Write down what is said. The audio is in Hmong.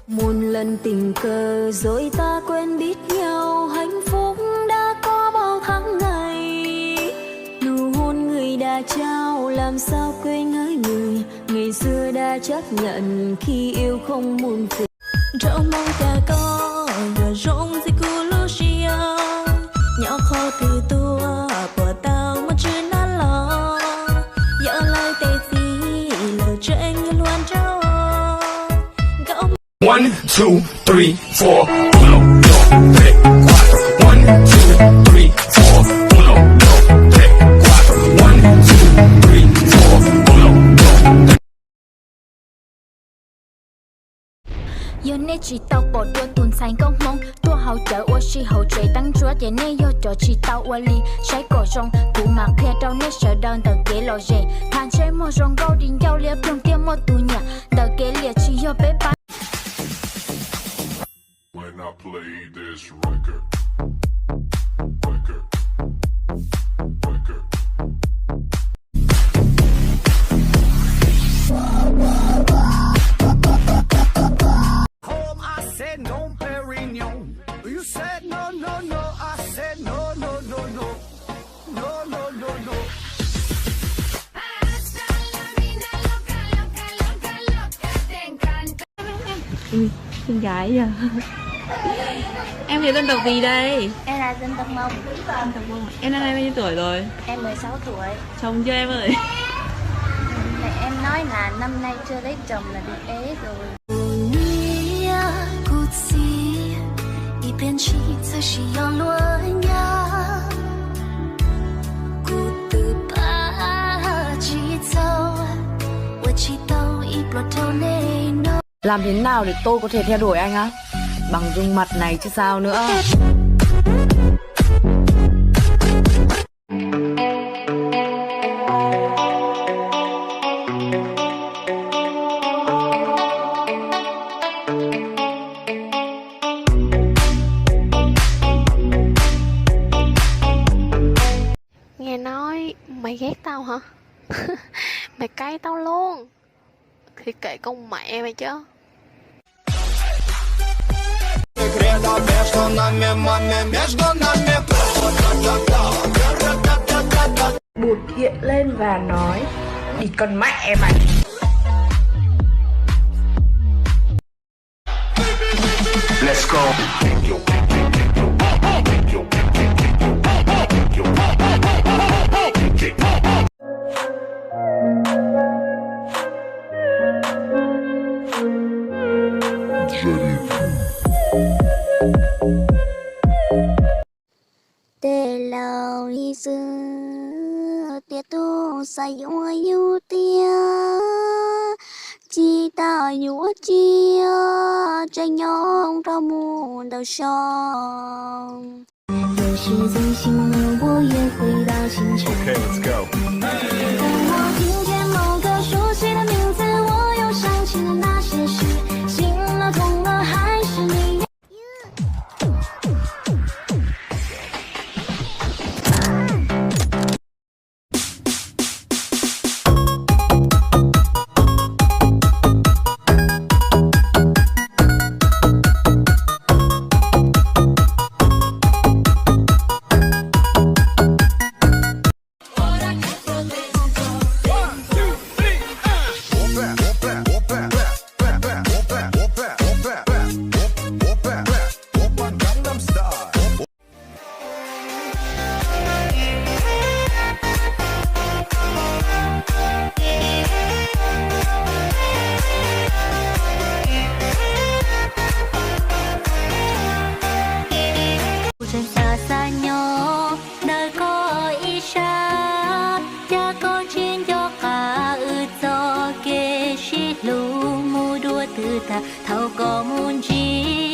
Một lần tình cờ rồi ta quen biết nhau, hạnh phúc đã có bao tháng ngày. Nụ hôn người đã trao, làm sao quên ngay người, ngày xưa đã chấp nhận khi yêu không muôn phiền. Nrog Hmoob cas koj yuav zoo txij kuv lub siab, nyob qhov twg tuaj puas tau muaj tswv nab los, yog lawv tej txiv lawv tseem yuav hluas nraug nkauj. One, two, three, four, uno, dos, tres, cuatro. One, two, three, four, uno, dos, tres, cuatro. One, two, three, four, uno, dos, tres. Yog nej tsis tau pom dua tus ntxhais nkauj Hmoob tuaj haus cawv ua si hauv tsev teeb ntsuab ces nej yog cov tsis tau ua li. Saib kom zoo, kuv mam qhia rau nej sawv daws ntawm kev lom zem. Thaj ntsej muag zoo nkauj di ncauj liab ploog thiaj muaj tus nyiam. Ntawm kev liam tsis yog peb pab. Home, I said no, Perignon. You said no, no, no. I said no, no, no, no. No, no, no, no. Xinh gái nhỉ? Em thì dân tộc gì đây? Em là dân tộc Mông. Dân tộc Mông. Em năm nay bao nhiêu tuổi rồi? Em mười sáu tuổi. Chồng chưa em ơi? Mẹ em nói là năm nay chưa lấy chồng là được ế rồi. Kuv txiv ib pliag ntshis txawm tsis yog luag nyab, kuv twb pab tsis txaus, ua tsis tau ib pluag rau nej no. Làm thế nào để tôi có thể theo đuổi anh á? Bằng gương mặt này chứ sao nữa. Nghe nói mày ghét tao hả? Mày cay tao luôn. Thì kệ con mẹ mày chứ. Bụt hiện lên và nói: "Đi con mẹ mày." Let's go. Tej laus li xwb tias tus xav yuav yus tiag, tsis tas yuav tsiaj tseem nyob rau mus ntawm so. 有时最幸福，我也回到清晨。 Okay, let's go. 当我听见某个熟悉的名字，我又想起了那些事，醒了，痛了，还是你。 Kuv tseem xav xav nyob ntawm koj ib sab, cas koj tsis nco qab wb txoj kev sib hlub mus dua twg tag thaum koj mus ntsib.